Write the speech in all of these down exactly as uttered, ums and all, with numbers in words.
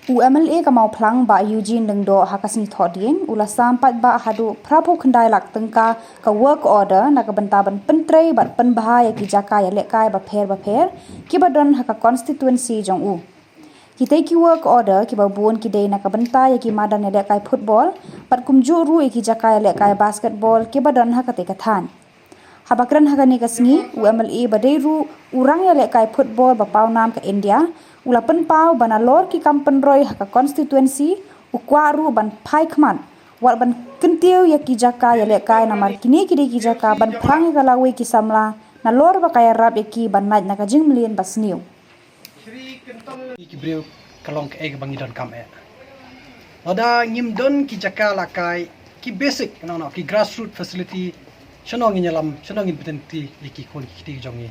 U MLA ka Mawphlang, Bah Eugene Lyngdoh, ha ka sngi Thohdieng u la sam paidbah haduh phra phew khyndai lak tyngka ka work order na ka bynta ban pyntrei bad pynbha ïa ki jaka ïalehkai bapher bapher kiba don ha ka constituency jong u. Kitei ki work order kiba bun ki dei na ka bynta ïa ki madan ïalehkai football bad kumjuh ruh ïa ki jaka ïalehkai basketball kiba don ha katei ka thaiñ. Haba kren ha kane ka sngi, u MLA ba dei ruh u rang ïalehkai football ba pawnam ka India u la pynpaw ba nalor ki kam pynroi ha ka constituency u kwah ruh ban phai khmat wat ban kyntiew ïa ki jaka ïalehkai, namar kine ki dei ki jaka ban phrang ïa ka lawei ki samla nalor ba ka ïarap ïa ki ban lait na ka jingmlien ba sniew. Ki briew ka long kaei kaba ngi donkam eh. Lada ngim don ki jaka ïalehkai, ki basic, no, no, ki grassroots facility, shano ngin ïalam, shano ngin pynthikna ïa ki khun ki kti jong ngi.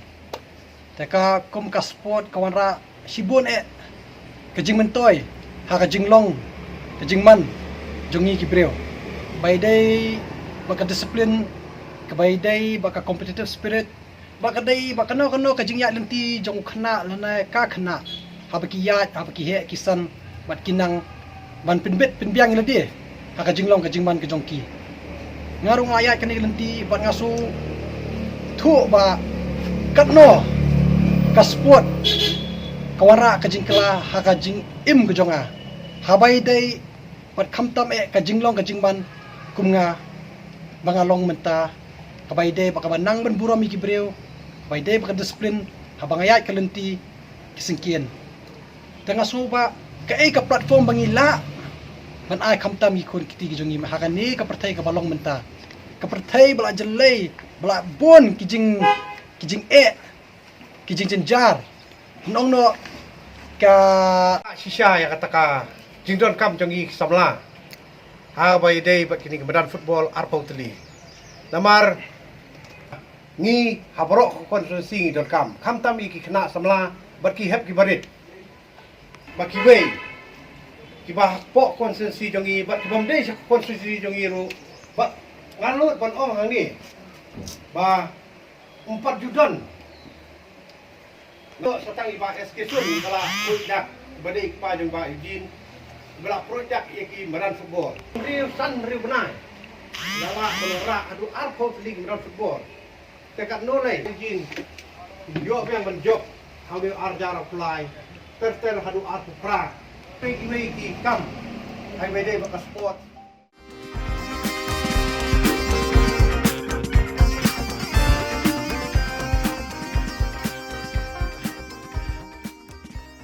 Te ka kum ka sport ka wanrah shibun eh ka jingmyntoi ha ka jinglong ka jingman jong ngi ki briew. Ba ïadei bad ka discipline, kaba ïadei bad ka competitive spirit, ba ka dei ba kano kano ka jingïaid lynti jong u khynnah lane ka khynnah, haba ki ïaid, haba ki heh ki san bad ki nang ban pynbit pynbiang ïa lade ha ka jinglong ka jingman ka jong ki. Nga ruh nga ïaid kane ka lynti bad nga sngewthuh ba katno ka sport ka wanrah ka jingkylla ha ka jingim ka jong nga. Haba ïadei bad khamtam eh ka jinglong ka jingman kum nga ba nga long mynta, kaba ïadei bad kaba nang ban burom ïa ki briew, kaba ïadei bad ka discipline haba nga ïaid ka lynti ki syngkien. Te nga sngew ba kaei ka platform ba ngi lah ban ai khamtam ïa ki khun ki kti ki jong ngi ha kane ka pyrthei kaba long mynta, ka pyrthei ba la jyllei, ba la bun ki jing, ki jingeh, ki jingjynjar. Nongno ka shisha ïa kata ka jingdonkam jong ngi ki samla haba ïadei bad kine ki madan football arphew tylli. Namar ngi ha baroh ka constituency ngi donkam, khamtam ïa ki khynnah samla bad ki hep ki barit, ba kiwei kiba hapoh constituency jong ngi bad kibym dei sha constituency jong ngi ruh, ba nga lut ban ong hangne ba ym pat ju don. Ngi sa tang i Bah S K Sun ba la pruid dak, ba dei i kpa jong Bah Eugene, ba la pruid dak ïa ki madan football. Hynriew san hynriew bnai la lah ban wanrah haduh arphew tylli ki madan football. Te katno lei Eugene ïoh biang ban jop ha u ar hajar arphew lai ter ter haduh arphew phra. Peit kiwei ki kam ha kaba ïadei bad ka sport.